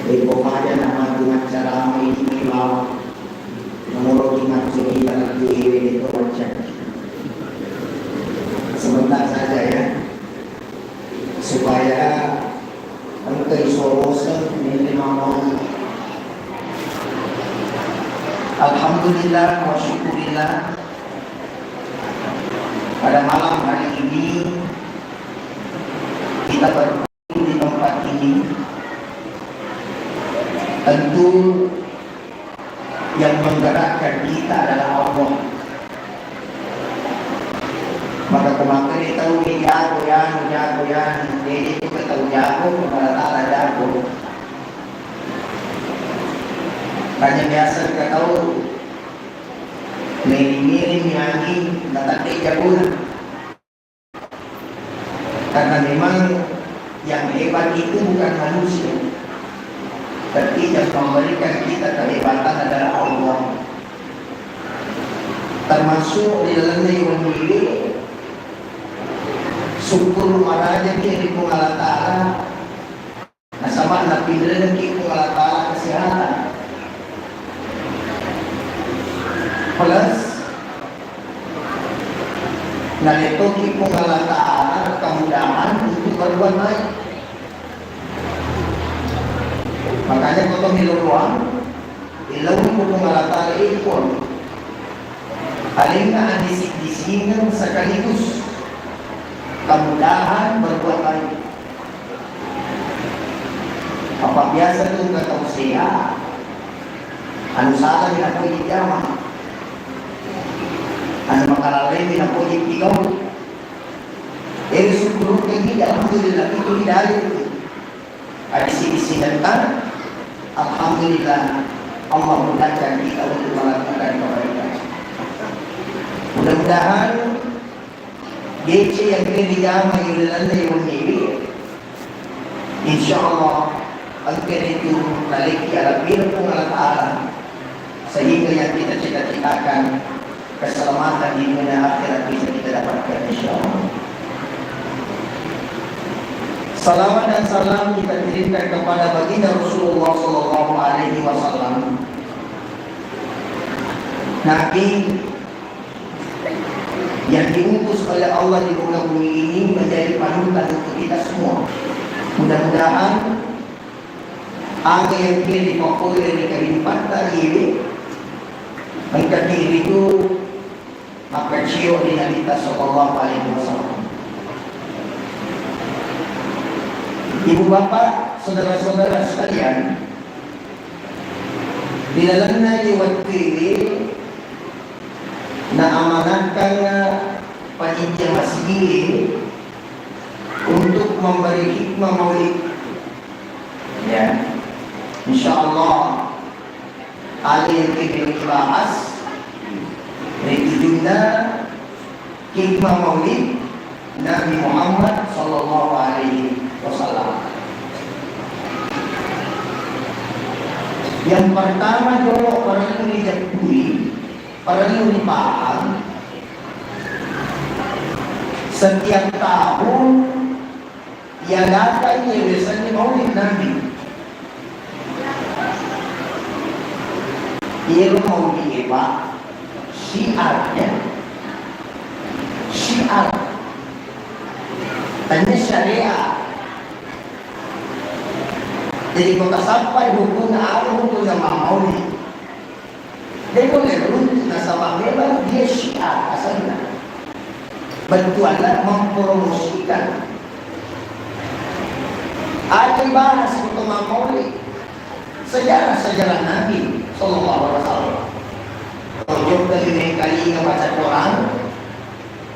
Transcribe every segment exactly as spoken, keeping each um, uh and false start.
Iko paja namatu maccarama ini lao. Nomoroki maccarita nanti ewe itu macam. Sebentar saja ya. Supaya engka isorosa nene mamamu. Alhamdulillah wa syukurillah, pada malam hari ini kita berkumpul di tempat ini. Tentu yang menggerakkan kita adalah Allah. Maka ko makkeda tau jago yanu, jago yanu, jadi itu ke tau jago, kepala tala jago. Hanya biasa kita tahu miring-miring yangi, natadde jagona. Karena memang yang hebat itu bukan manusia, tapi yang memberikan kita kehebatan adalah Allah. Termasuk di dalamnya iwan ini, syukur maraja ke di Puang Allah Ta'ala, nasaba napinrengki Puang Allah Ta'ala kesehatan. Plus, nalettoki Puang Allah Ta'ala kemudahan untuk berbuat baik. Makanya koto melo doang, ilauni Puang Allah Ta'ala ikon. Alenna adisi-disingeng sekaligus kemudahan berbuat baik. Apa biasa tu engka tau sehat, anu salami napoji jama, anu makalalemi napoji pigau. Eri syukur ini, alhamdulillah, itu hidayah itu. Adisi-disi tentang, alhamdulillah, Allah mudahkan kita untuk melakukan kebaikan. Mudah-mudahan D C yang kena dijama yang dalamnya yang ini, insya Allah, engkau itu naleki ala Puang Allah Ta'ala, sehingga yang kita cita-citakan, keselamatan di dunia akhirat bisa kita dapatkan, insya Allah. Salawat dan salam kita kirimkan kepada baginda Rasulullah Sallallahu Alaihi Wasallam, Nabi yang diutus oleh Allah di muka bumi ini menjadi panutan untuk kita semua. Mudah-mudahan aga yang kiri dipapole ri kalimpatta iwi, engka kiri itu maka cio di Nabi Sallallahu Alaihi Wasallam. Ibu bapak, saudara-saudara sekalian, di dalamnya di waktu ini, na amanahkan panitia masjid untuk memberi hikmah maulid. Ya, insya Allah, ada yang kita bahas, itu juga hikmah maulid Nabi Muhammad Sallallahu Alaihi Wasallam. Yang pertama dulu perlu dijepui, perlu dipaham, setiap tahun iadakan yang biasanya maulid Nabi. Iyaro maulid e, Pak, syiar, ya. Syiar. Tanya syariat. Jadi, ko tasappai hukumna, apa hukumna mammaulid? Dia boleh runtuh nasaba memang dia syiar asalnya. Bantuannya mempromosikan. Ada bahas untuk mammaulid. Sejarah-sejarah Nabi Sallallahu Alaihi Wasallam. Tojokka ri mengkalinga baca Quran,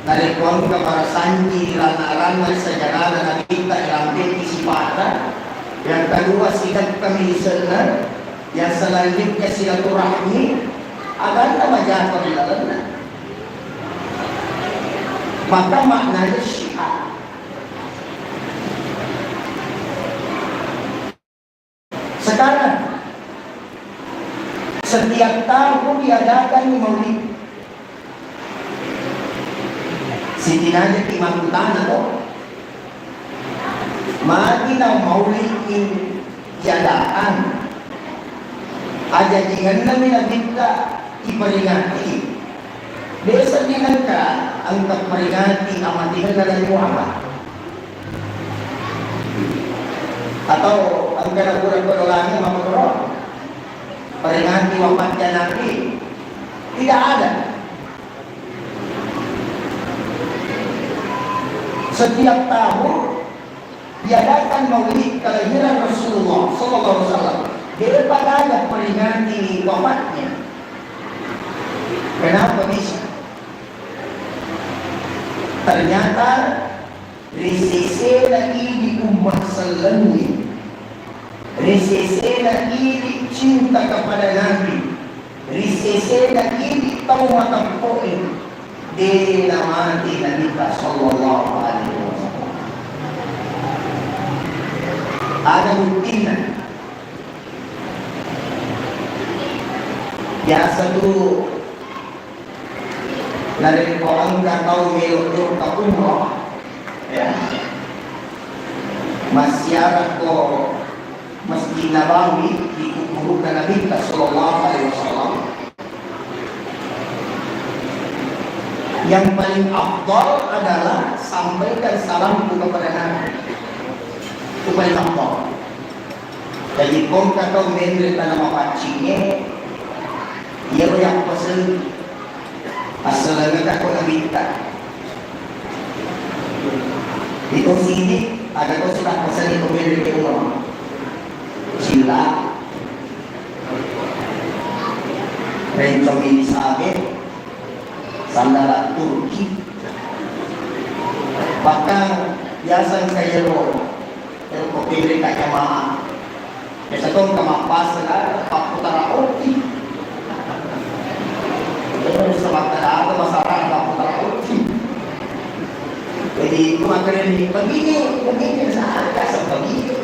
narekko engka barasanji ranna-ranna sejarana Nabitta, ilampeki sipata. Yang kedua, sidekkami lisenna. Yang selanjutnya, silaturahmi. Aganna majako ri lalenna. Maka maknanya syiar. Sekarang, setiap tahun diadakan maulid. Sitinajaki makkutana to, magi na maulid ini tiadaan. Ajajingennami Nabitta iperingati. Biasa dinengka engka peringati amatenna Nabi Muhammad. Atau engka napura kodolangi makkoro peringati wafatnya Nabi. Tidak ada. Setiap tahun diadakan maulid kelahiran Rasulullah sallallahu alaihi wasallam. De'pa gaga peringati wafatnya. Kenapa bisa? Ternyata ri sesena idi umma sellengnge, ri sesena idi cinta kepada Nabi, ri sesena idi tau mateppo'e, de namate Nabitta sallallahu alaihi wasallam. Ada buktinna. Biasa tu narekko engka tau melo jokka umrah, ya, massiarakko Masjid Nabawi di kuburu'na Nabitta sallallahu alaihi wasallam. Yang paling afdal adalah sampaikan salamku kepada Nabi. Itu paling afdal. Jadi, ko engka tau menre tana mapaccingnge, iyaro yappaseng, assalengngekko Nabitta. Iko sini, ada ko sudah pesan iko menre ke umrah. Sila. Rencong Elizabeth, sandala Turki. Bahkan biasa engka iyaro, iyaro ko pemere ka jamaah. Biasa to engka mappasala, papputara otti. Iyaro sabatta data masalah papputara otti. Jadi, itu makanya ini begini, begini saja, begini.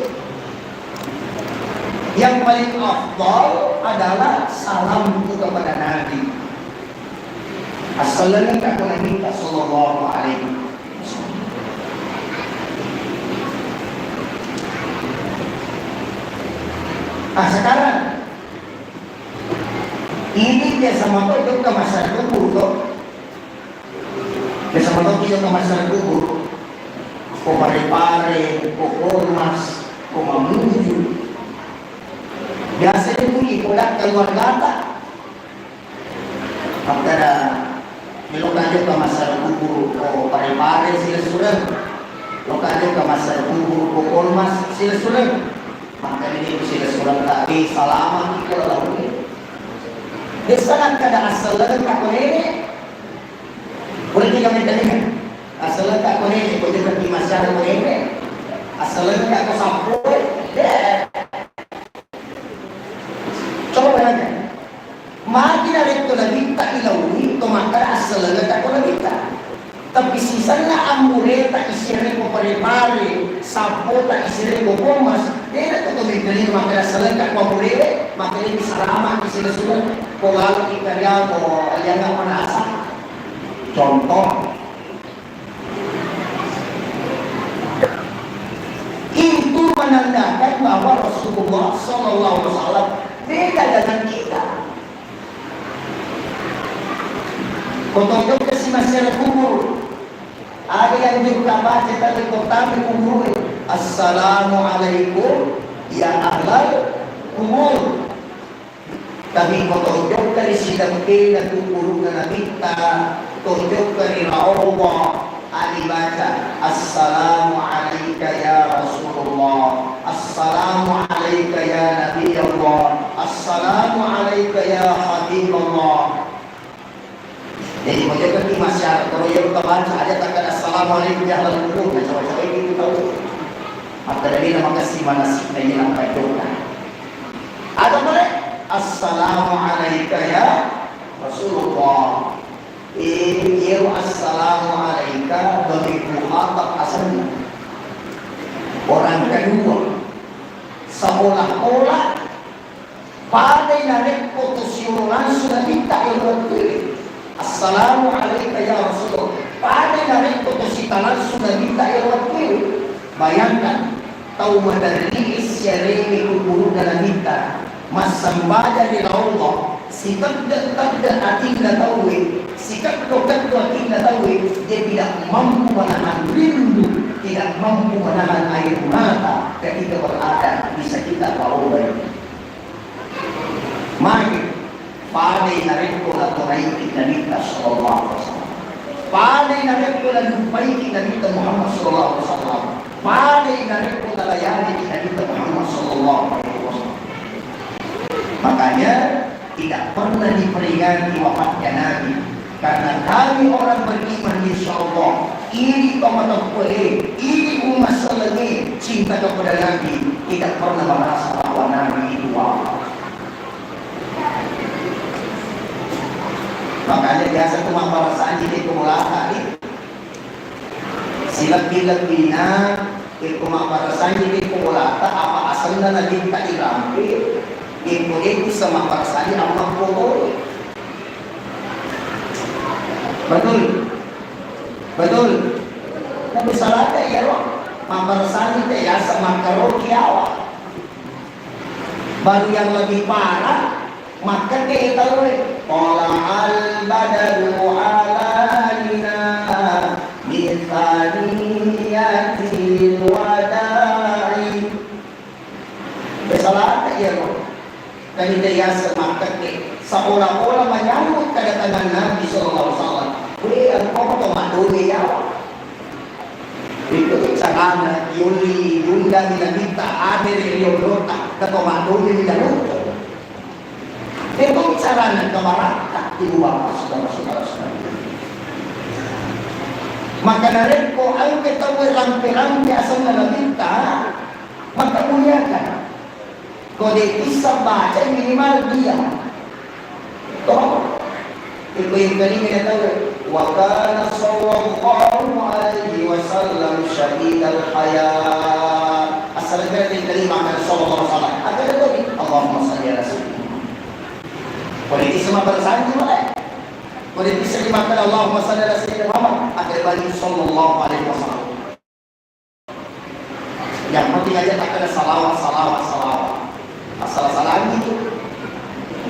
Yang paling afdal adalah salamku kepada Nabi. Assalengngekko Nabitta sallallahu alaihi wasallam. Ah, sekarang ini biasa mako jokka massaré kubur to. Biasa mako jokka massaré kubur. Ko Pare-Pare, ko Kormas, ko Mamuju. Biasa itu iko dak keluargata. Makkeda, "Meloka jokka massaré kubur ko Pare-Pare silessureng. Loka jokka massaré kubur ko Kormas silessureng." Makkeda, "Ini silessureng tapi salama kita lalu." Desa kan kada asal lagi tak boleh. Boleh tiga meter ini. Asal tak boleh, boleh pergi masyarakat boleh. Asal tak ke sampul. Coba bayangkan. Magi narekko nabitta ilauni, to makkeda assalengngekko nabitta. Tapi sisenna ambureta isireko Pare-Pare, sabbota isireko Kommas, dena to tau mengkalinga makkeda assalengngekko amburewe, makkeda salama isireko, ko lalo ikariamo, lianga manasa. Contoh, itu menandakan bahwa Rasulullah sallallahu alaihi wasallam beda dengan kita. Ko to jokka si masyarakat kubur, ada yang jokka baca tadi kota kubur, "Assalamualaikum ya ahlal kubur." Tapi ko to jokka ri sideppena kuburu'na nabitta, to jokka ri Raudhah, adibaca, "Assalamu alaika ya Rasulullah, assalamu alaika ya Nabi Allah, assalamu alaika ya Habib Allah." Jadi, ko jokka ki masyarakat, kalau yang terbaca aja takkan "Assalamualaikum ya ahlal kubur", nah, coba-coba itu tahu. Maka dari nama kasih mana sih, nah, ini nampak jokka. Ada boleh? "Assalamu alaika ya Rasulullah." Eh, iya, "Assalamu alaika" bagi muhatab asalnya. Orang kedua, seolah-olah padai narekko to siolo langsung nabitta ero wettué. "Assalamu alaika ya Rasulullah." Padai narekko to sita langsung nabitta ero wettué. Bayangkan, tau maderri siarewe kuburu'na Nabitta, massambajang ri Allah, sikedde-kedde atinna tauwe, sikeddo-keddo atinna tauwe, dia tidak mampu menahan rindu, tidak mampu menahan air mata ketika berada di sekitar Ka'bah. Magi, padai narekko natonaiki Nabitta sallallahu alaihi wasallam. Padai narekko nalupaiki Nabitta Muhammad sallallahu alaihi wasallam. Padai narekko nalayaniki Nabitta Muhammad sallallahu alaihi wasallam. Makanya, tidak pernah diperingati wafatnya Nabi. Karena kami orang beriman, insya Allah, ini tomatokkoe, ini umat sellengnge cinta kepada Nabi, tidak pernah merasa bahwa Nabi itu wafat. Makanya biasa tu mabbarasanji ri pemulata, di silebbi-lebbina, iko mabbarasanji ri pemulata, apa asenna Nabitta irampe, iko de' bisa mabbarasanji amma pogoi. Betul? Betul? Tapi salahnya iya, Ro. Mabbarasanji te yasa makkaroki awak. Baru yang lebih parah, makkeda tauwe, "Thala'al badru alaina min thaniyatil wada'i." Salahnya iya, Ro. Tadi te yasa makkeda, seolah-olah menyambut kedatangan Nabi sallallahu alaihi wasallam. Weh, engkau to maddoni yawa. Itu carana yolli diundang Nabitta hadir ri onrota, keto maddoni di dalam. Itu carana kebarakat di luar, saudara-saudara sekalian. Maka narekko engka tauwe rampe-rampe asenna Nabitta, maka muliakan. Ko de' bisa baca, minimal diam. Toh? Iko yang kali ini tahu. Wa kana sallallahu alaihi wasallam syadidal haya. Asal kira yang kali makan sallallahu alaihi wasallam. Agar itu, Allahumma salli ala sayyidina Muhammad. Ko de' bisa makan sanju, eh. Ko de' bisa dimakan Allahumma salli ala sayyidina Muhammad. Agar balik sallallahu alaihi wasallam. Yang penting aja tak ada salawat, salawat, salawat. Asal-asalan gitu.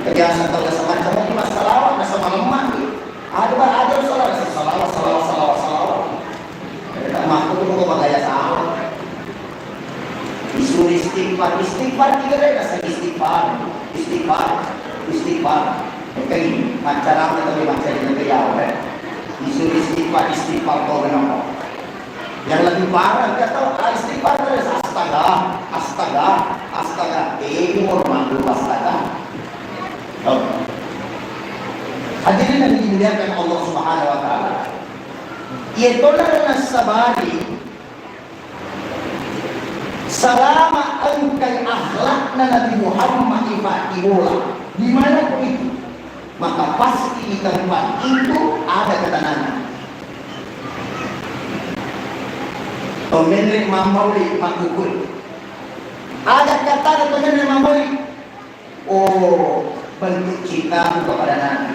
Kebiasaan kalau semacam itu mas salawat, mas malemah gitu. Ada, ada salawat, salawat, salawat, salawat, salawat. Kita mampu tuh kok gaya salah. Disuruh istighfar, istighfar tiga kali rasa istighfar, istighfar, istighfar. Kayak gini, macam apa tapi macam itu ya, disuruh istighfar, istighfar kau kenapa? Yang lebih parah, kita tahu, ah, istighfar terus, astaga, astaga, astaga. Eh, ini mau manggil astaga. Oh. Hadirin yang dimuliakan Allah Subhanahu wa Ta'ala. Iya, tolong nasabari, selama engkai akhlakna Nabi Muhammad ifati bola, di mana pun itu, maka pasti di tempat itu ada ketenangan. Pemendek mambauli makukul. Ada kata pemendek mambauli. Oh, bentuk cintamu kepada Nabi.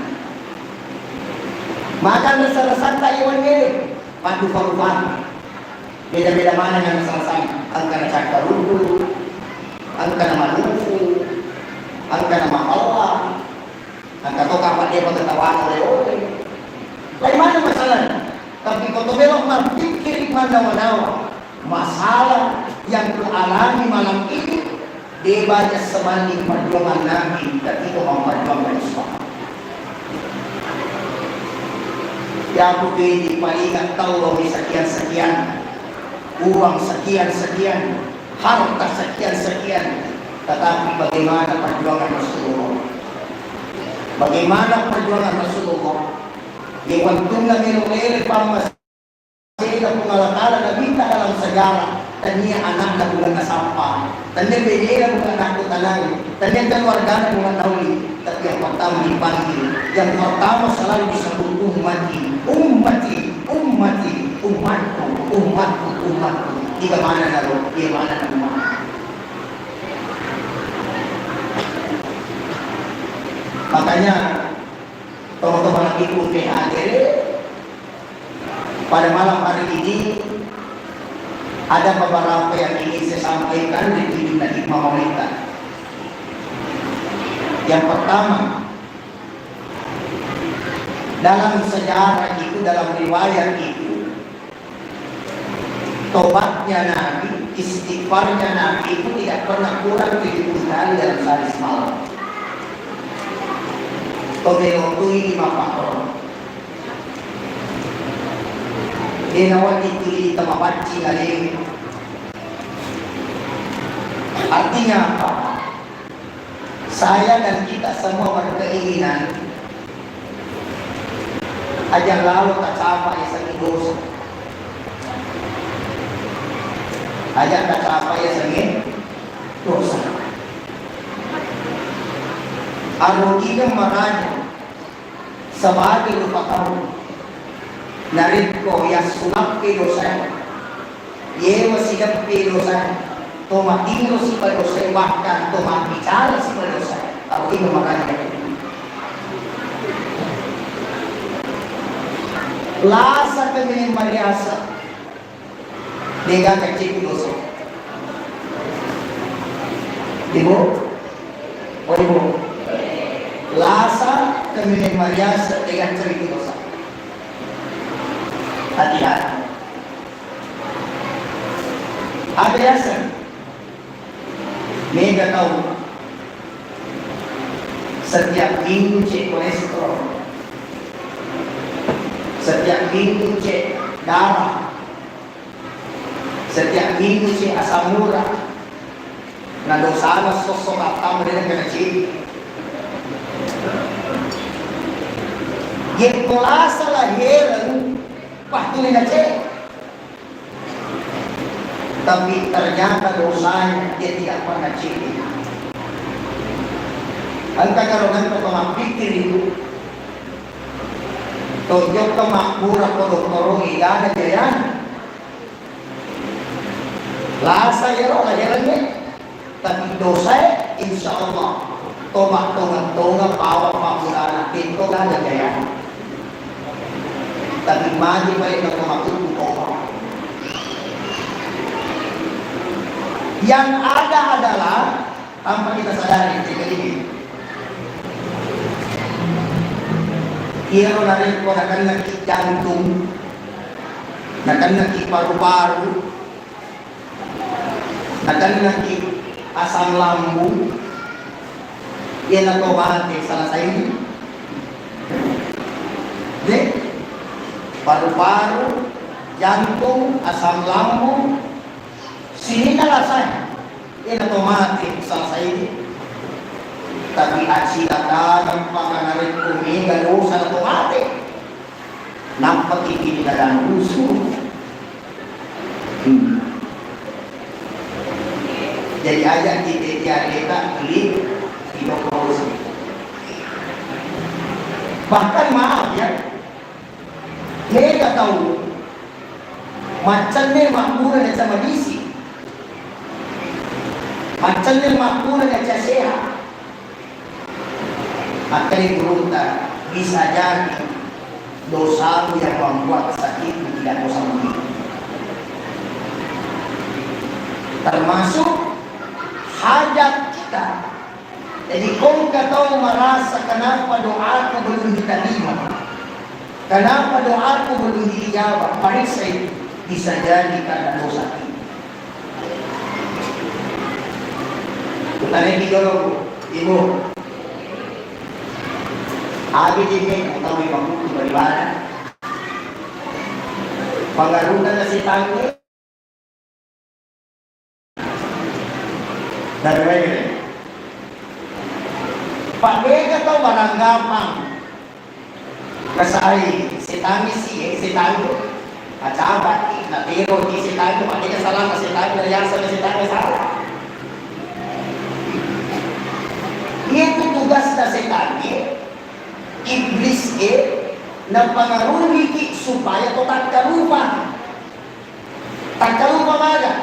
Maka rasa-rasanta iwangnge, padu faru-faru. Beda-beda mana yang rasa-rasanya. Angkana cakkaruddu, angkana malufu, angkana mahalla. Engka to kapang dia pengetahuan oleh-oleh. Lain mana masalahnya? Tapi ko to melo mappikiri mannawa-nawa, masalah yang ku alami malam ini, de' banyak semani perjuangan Nabi ketika memperjuangkan Islam. Ya, aku ini paling ingat tahu sekian-sekian, uang sekian-sekian, harta sekian-sekian, tetapi bagaimana perjuangan Rasulullah? Bagaimana perjuangan Rasulullah? Di waktunna melo lele pammasena Puang Allah Ta'ala, Nabitta dalam sejarah, tania anakna bukan nasappa, tania benena bukan nakkutanai, tania keluargana bukan nauli, tapi yang pertama dipanggil, yang pertama selalu disebut ummati, ummati, ummati, umatku, umatku, umatku. Iga manenna ro, iga manenna umat. Makanya, teman-teman lagi pun P H D, pada malam hari ini ada beberapa yang ingin saya sampaikan di tujuh Nabi Muhammad. Yang pertama, dalam sejarah itu, dalam riwayat itu, tobatnya Nabi, istighfarnya Nabi itu tidak pernah kurang tujuh puluh kali dalam sehari semalam. Tomelo tui lima pakro. Denawa itu kita mapaccing aleng. Artinya apa? Saya dan kita semua berkeinginan aja lalo tacapai yasengnge dosa. Aja tacapai yasengnge dosa. Arung ideng maraja sebagai rupa tau. Narekko yassunakke dosa, yewa sideppe dosa, to matinro sipa dosa, bahkan to mabbicara sipa dosa, tau itu makanya lasa kemene mariasa. Dega kecil dosa. Ibu? Oh, Ibu. Lasa kemene mariasa dega kecil dosa. Hati-hati. Ada yaseng. Mega tau. Setiap minggu cek kolesterol. Setiap minggu cek darah. Setiap minggu si asam urat. Na dosana sosso kattama de kena ciri. Yekko lasa lahereng, pahtuli na cek. Tapi ternyata dosanya dia tidak pernah cek. Engka karo nengka to mappikir itu. Tojokka mabbura ko dottoro, igana jayana. Lasa iyaro laherengnge, tapi dosae, insya Allah, toba tonga-tonga bawa pamulana, de to gaga jayana. Tapi magi baik na toba tuku toba. Yang ada adalah tanpa kita sadari, ketika ini. Iyaro narekko nakennaki jantung, nakennaki paru-paru, nakennaki asam lambung, iyanatu mate salah saini. De, paru-paru, jantung, asam lambung, sininna lasai, iyanatu mate salah saini. Tapi acilakang paka narekko mega dosa nato mate. Nappaki kini dalam rusuh. Hmm. Jadi aja kita tiada kita beli tidak terus. Bahkan maaf ya, mereka tahu macamnya makmur dan sama bisi. Macamnya makmur dan sehat. Makanya gurunta, bisa jadi dosamu yang membuat sakitmu tidak kau sembunyikan. Termasuk hajat kita. Jadi, kongka tau merasa kenapa doaku belum diterima, kenapa doaku belum diijabah, periksa itu. Bisa jadi karena dosa kita. Kutanai jolo, Ibu. Abi jeme utawi makutu beribadah. Pangaruna na sitangi. Dari mana? Pak Mega tau barang gampang. Kasai, setangnge si, eh, setangnge. Acabaki, natero ki setangnge, makanya salah setangnge, riasa setangnge salah. Itu tugas setangnge, iblis e, napangaruhi ki supaya to takkalupa. Takkalupa maga,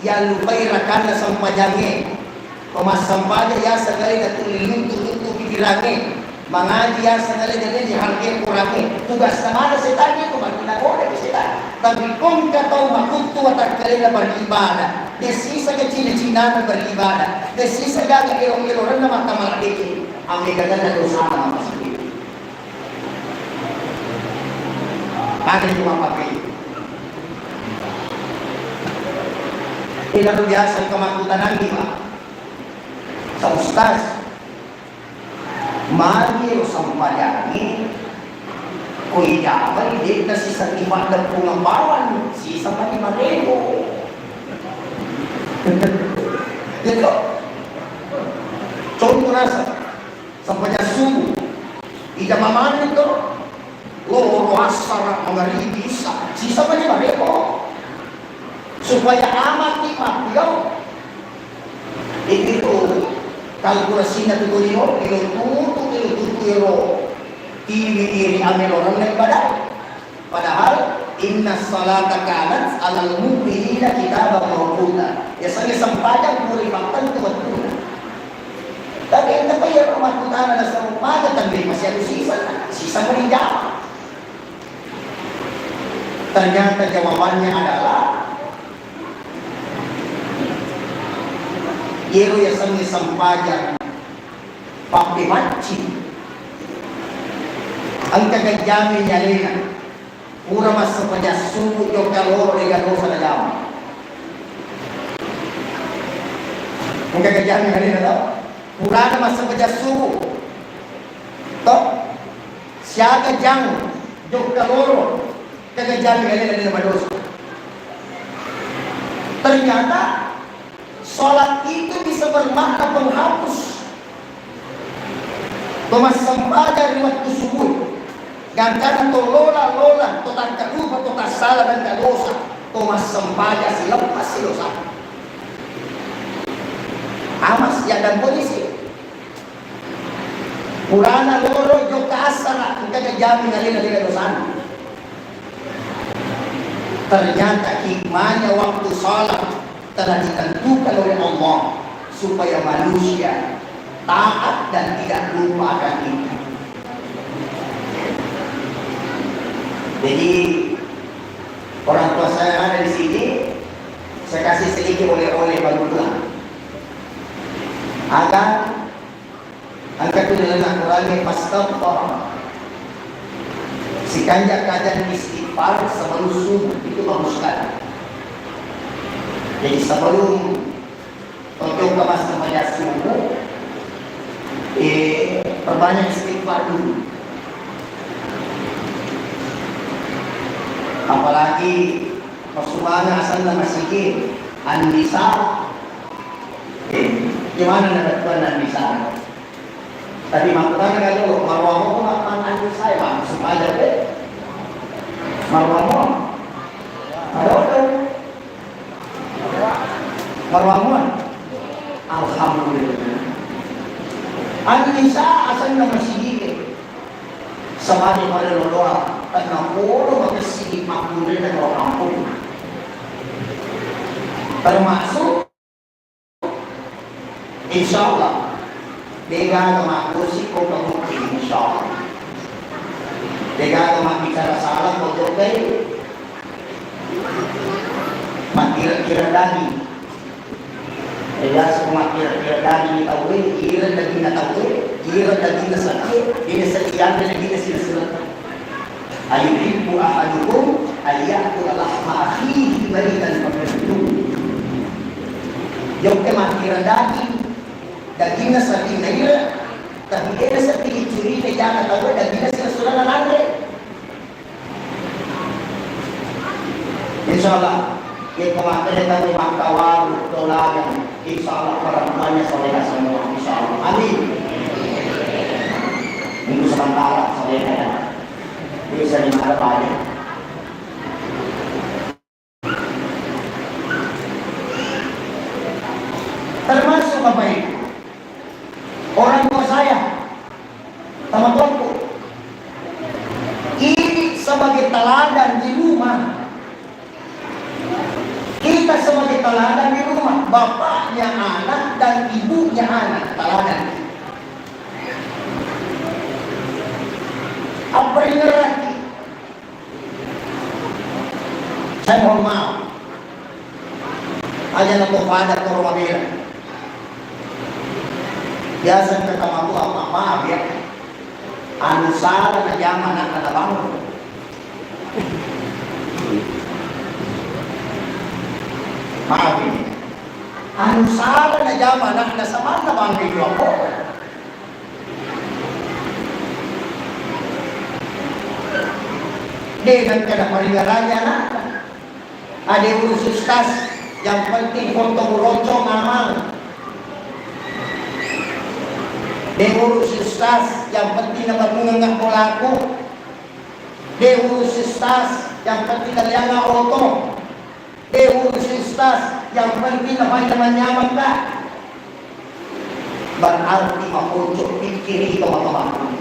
yallupai rakanna sempajangnge. Ko massempajang yaseng alena tuli luntu-luntu pikirangnge. Mangaji yaseng alena dihargai Kurangnge. Tugasna maga setangnge tu, makkina goda ki setangnge. Tapi kongka tau makuttu watakkalena beribadah. Dessisa kecil-cilinna beribadah, dessisa gaga ero-erorenna makkamala deceng, ammegangenna dosana mappasibili. Magi tu mappakei. Ila biasa engka makkutanangi, Pak. Sa Ustaz, magi ro sempajangnge, ko ijamai de'na siseng ipaddeppungeng bawang, siseng mani marebo. Iya to? Contoh naseng, sempajang subuh, ijama mani to, lohoro, assara, magaribi, isya, siseng mani marebo. Supaya amaki mappigau. Itu kalkulasinya tu tolino, ilo tutu, ilo tutu, ilo tiwi iri amelo renna ibadah. Padahal inna salata kanat alal mu'minina kitaban mauquta. Biasanya sempajang pura mattentu wettuna. Tapi engka pa iya makkutana nasaba maga tambai masih anu sisa, sisa mani jama. Ternyata jawabannya adalah, iyaro yasengnge sempajang pappemaccing. Engka gajjame nyalena. Pura massempajang subuh jokka loro, dega dosa najama. Engka gajjame nyalena to? Purana massempajang subuh. To? Siaga jang jokka loro, kagajami alena, alena madosa. Ternyata sholat itu bisa bermakna penghapus. To massempajang ri wettu subuh, gangkanna to lola-lola, to takkalupa, to tassala dan dosa, to massempajang sileppassi dosa. Amas ya dan polisi. Purana loro jokka assara, engka gajjami alena, alena dosana. Ternyata hikmahnya waktu salat telah ditentukan oleh Allah supaya manusia taat dan tidak lupa akan itu. Jadi, orang tua saya ada di sini, saya kasih sedikit oleh-oleh baru pulang. Agar Engka tu dalam Al-Quran, fastaghfar. Sikanja-kajang istighfar sebelum subuh, itu bagus sekali. Jadi, sebelum tojokka massempajang subuh, eh, perbanyak istighfar dulu. Apalagi masumana asenna masigi, An-Nisa. Eh, gimana nada Tuhan An-Nisa? Tapi makkutana ka jolo, maroa mo ko mappang annisae, maksud aja pe. Maroa mo. Maroa mo. Maroa mo. Alhamdulillah. Annisa asenna masigi. Sabari pada loloa, tenna polo makessigi makkunrena ro kampung. Termasuk Insyaallah, degaga maggosip ko kamutti, insyaallah. Degaga mabbicara salah ko jokkai. Makkira-kira daging. Biasa ko makkira-kira daging tauwe, ira dagingna tauwe, ira dagingna sapi, ini sekian dagingna sila-sila. Ayuhibbu ahadukum ayyakula lahma akhihi maitan fakarihtumuh. Jokka makkira daging, dagingna sapi naira, tapi dena sapi dicuri, jana tauwe dagingna sila-sila nanre. Insyaallah, yekko makkeda tau makkawaru tolagang, insyaallah orang tuanya soleha semua, insyaallah. Amin. Minggu sementara soleha ya. Bisa dimana banyak. Termasuk Bapak Ibu, orang tua saya, sama kelompok. Ini sebagai teladan di rumah. Kita sebagai teladan di rumah, bapaknya anak dan ibunya anak, teladan. Apa yang ngerti? Saya mohon maaf. Aja na to pada koro mabela. Biasa engka tamatua, ma-, maaf ya. Anu sala najama anakna nabangun. Maaf ini. Anu sala najama anakna samanna bangga itu apa? De nengka naparingerrangi anakna. Ade urus ustaz, yang penting foto muroco ngamal. De urus ustaz, yang penting nabangungengnga bolaku. De urus ustaz, yang penting nalianga oto. De urus ustaz, yang penting nafai nyaman-nyaman, Kak. Berarti makonco pikkiri tomatoa.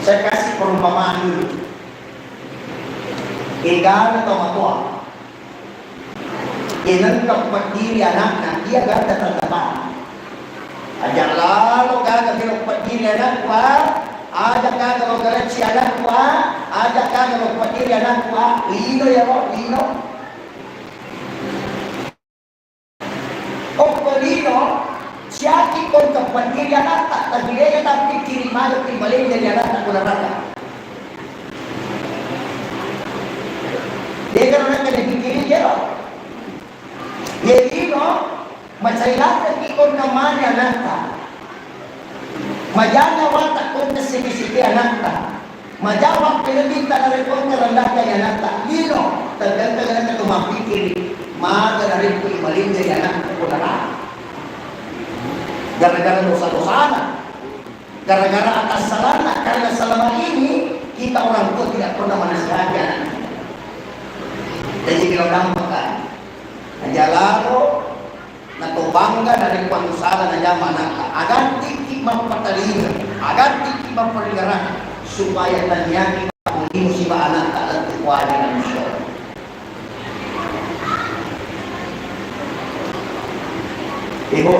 Saya kasih perumpamaan dulu. Egana tomatoa. Iye nengka peddiri anakna, iya ganda tanda panah. Aja lalo gaga melo peddiri anakku, ah. Aja gaga lo galecci anakku, ah. Aja gaga lo peddiri anakku, ah. Lino ya, Bro, lino. Okko lino, siaki kongka peddiri anatta, tapi dega tappikkiri magi pi malenja ri anatta ko naraka. Dega nengka dipikkiri jero. Iye lino, macai ladde'ki konna mani anatta. Majana wata konna siki-siki anatta. Majawab pelebitta narekko engka rendakka anatta. Lino, tergantung anatta tu mappikiri. Maga narekko imalinjari anatta ko naraka. Gara-gara dosa-dosana. Gara-gara atas salahna, karena selama ini kita orang tua tidak pernah menasihati anak kita. Jadi kalau nampak kan, aja lalo, nato bangga dari kuang salah najama anakta. Agattikki mappatalinga, agattikki mapparingerang, supaya taniaki musibah anakta lettu kuaja manusia. Ibu,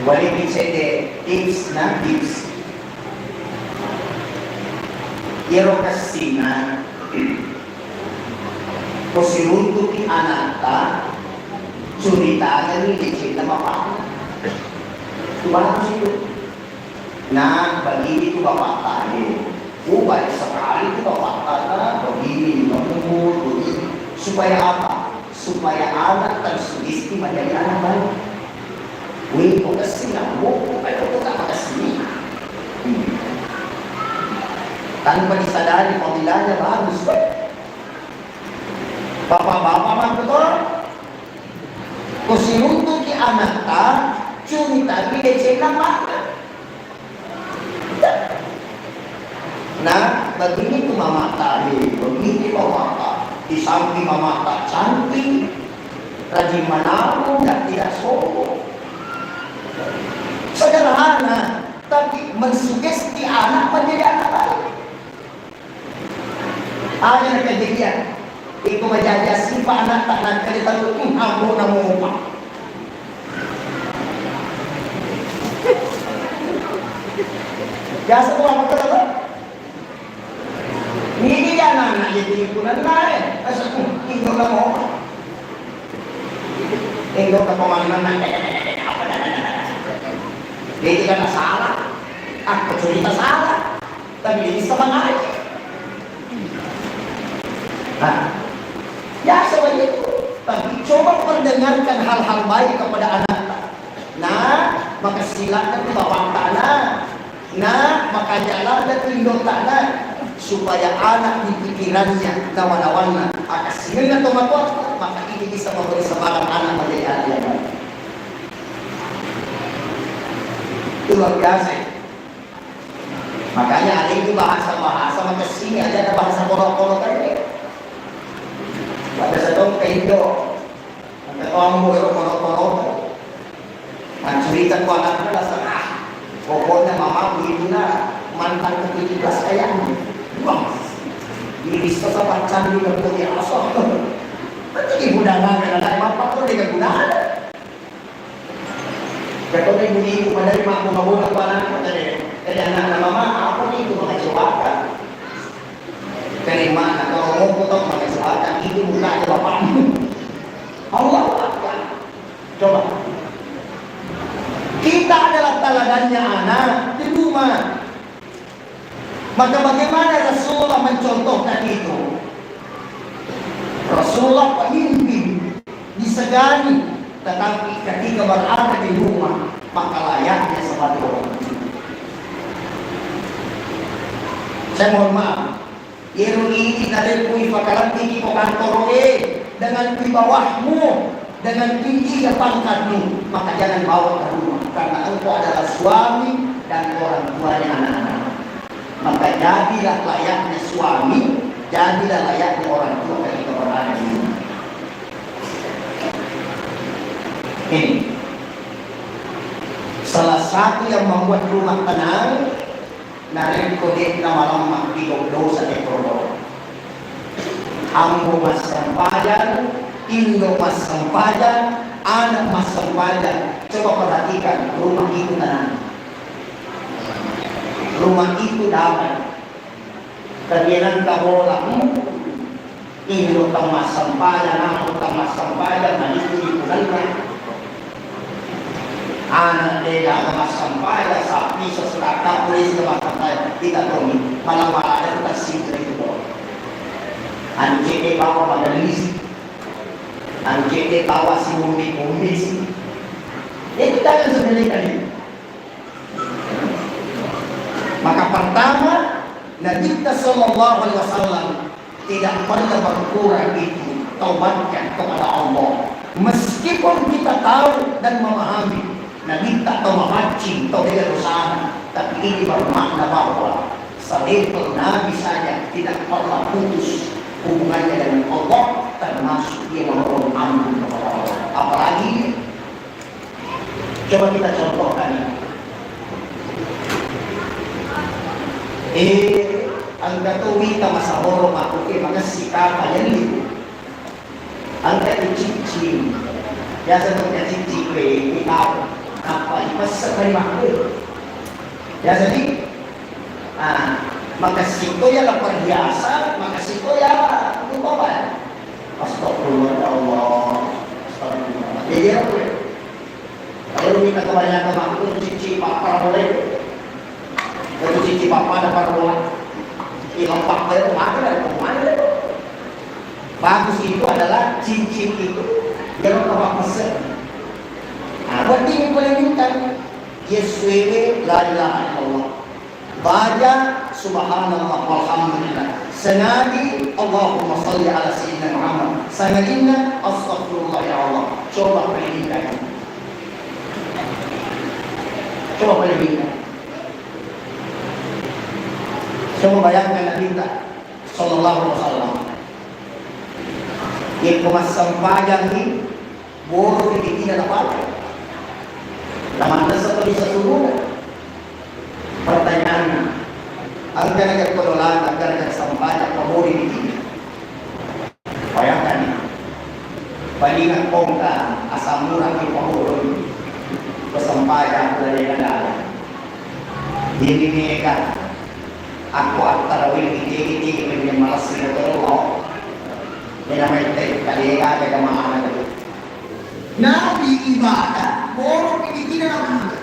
waliki cedde tips na tips. Iyaro kessina, ko siruntuki anatta, curitangani decenna bapakna. Itu bagus itu. Nah, begini tuh bapak tadi. Oh, baik sekali tuh bapak tadi. Begini, lembut, begini. Supaya apa? Supaya anak tersugesti menjadi anak baik. Wih, kok kesini, Bu? Kok tak kesini? Hmm. Tanpa disadari, fadilahnya bagus. Bapak-bapak mah betul. Ko siruntuki anatta, cumitani decenna bapakna. Nah, begini tuh mamata, eh, begini mamata. Di samping mamata cantik, rajin menabung, dan tidak sombong. Sederhana, tapi mensugesti anak menjadi anak baik. Aja na kejadian. Iko majaja sipa anatta nakkeda talu, hmm, ambo na mopa. Biasa tu apa kata tu? Ini dia anak-anak jadi kunanna, eh. Asa, hmm, indo na mopa. Indo na pemanenna. Jadi kan salah. Aku cerita salah. Tapi ini sama aja. Nah, biasa begitu. Tapi coba perdengarkan hal-hal baik kepada anaknya. Nah, maka silakan bapak anak. Nah, maka jalan dan indok anak supaya anak di pikirannya, nawa-nawanna, akan singenna tomatoa, maka ini bisa memberi semangat anak menjadi anak yang baik. Itu luar biasa. Makanya ada itu bahasa-bahasa makessini aja ada bahasa kolok-kolok aja. Pada sedong ke Indo, angka tombo ero kolok-kolok. Nah, cerita ku anaknya dasar, ah, pokoknya mama begitu nah, mantan ke tujuh belas kayaknya. Wah, ini bisa sama candi berarti asal. Nanti ibu dangan ada bapak tuh dia guna. Katoni ibu-ibu, padahal mabbola-bola ku anakku, tadi, tadi anakna mama, apa nih itu mengecewakan? Tadi mana, kalau mau potong mengecewakan. Itu bukan bapakmu. Allahu Akbar. Coba. Kita adalah teladannya anak di rumah. Maka bagaimana Rasulullah mencontohkan itu? Rasulullah pemimpin, disegani, tetapi ketika berada di rumah, maka layaknya seperti orang tua. Saya mohon maaf, iyaro idi naleppui fakalebbi ki ko kantoroe dengan wibawahmu, dengan tingginya pangkatmu, maka jangan bawa ke rumah, karena engkau adalah suami dan orang tuanya anak-anak. Maka jadilah layaknya suami, jadilah layaknya orang tua ketika berada di rumah. Ini salah satu yang membuat rumah tenang. Narekko de'na malamma ri dosa e koro. Ambo massempajang, indo massempajang, anak massempajang. Coba perhatikan, rumah itu tenang. Rumah itu damai. Tapi engka bola, hmm. Indo tau massempajang, ambo tau massempajang, malikkuni pulenna. Ana' de' gaga massempajang, sappi sesudah kapulisi massempajang, kita toni, malah-malah ada kita singkir itu. Anu cedde' bawa magellis, anu cedde' bawa si umbi-umbi si. Itu jangan sepelekan itu. Maka pertama, Nabitta sallallahu alaihi wasallam tidak pernah berkurang itu taubatnya kepada Allah. Meskipun kita tahu dan memahami, Nabitta tau mapaccing, tau de'ga dosana, tapi ini bermakna bahwa selevel Nabi saja tidak pernah putus hubungannya dengan Allah, termasuk dia memohon ampun kepada Allah. Apalagi Coba kita contohkan ini. Eh, engka to wita masahoro makkuke mangessi kapa yelli. Engka tu ciccing. Biasa tu engka ciccing kue, kue tahu. Apa ipesse kali makku. Biasa di, ah, makessing to ya la perhiasan, makessing to ya lupa apa ya. Astagfirullah ya Allah. Astagfirullah. Jadi apa ya? Kalau kita kebanyakan waktu cuci pappala boleh. Itu cuci pappala ada para bola. Di lompat itu mana dari mana itu? Bagus itu adalah cincin itu yang bapak pesen. Nah, berarti ini boleh minta. Yes, wewe, la ilaha illallah. Baca subhanallah walhamdulillah. Sengaji Allahumma salli ala sayyidina Muhammad. Sangajinna astaghfirullah ya Allah. Coba pelihara. Coba pelihara. Coba bayangkan Nabi kita sallallahu alaihi wasallam. Yang kemas sempajang ini Boro ri bikina napake. Namannessa to bisa suruga. Pertanyaanna, engkana jakko dolana, engkana jak sempajang, pabori bikina. Bayangkan ni, palinga kongka asam urat ni paboro ni. Pesempajang pura dena dala. Jadi mega, aku attara wili tigi-tigi, mending malas ni motor lo. Dena mai te, kali ega, ega maana tu. Nabi ibadah, poro pikiranna Nabi.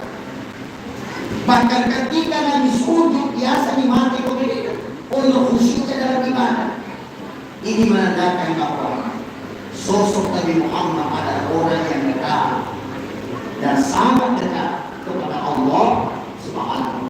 Bahkan ketika Nabi sujud, biasa ni mate ko beda. Untuk khusyuknya dalam ibadah. Ini menandakan bahwa sosok Nabi Muhammad adalah orang yang dekat dan sangat dekat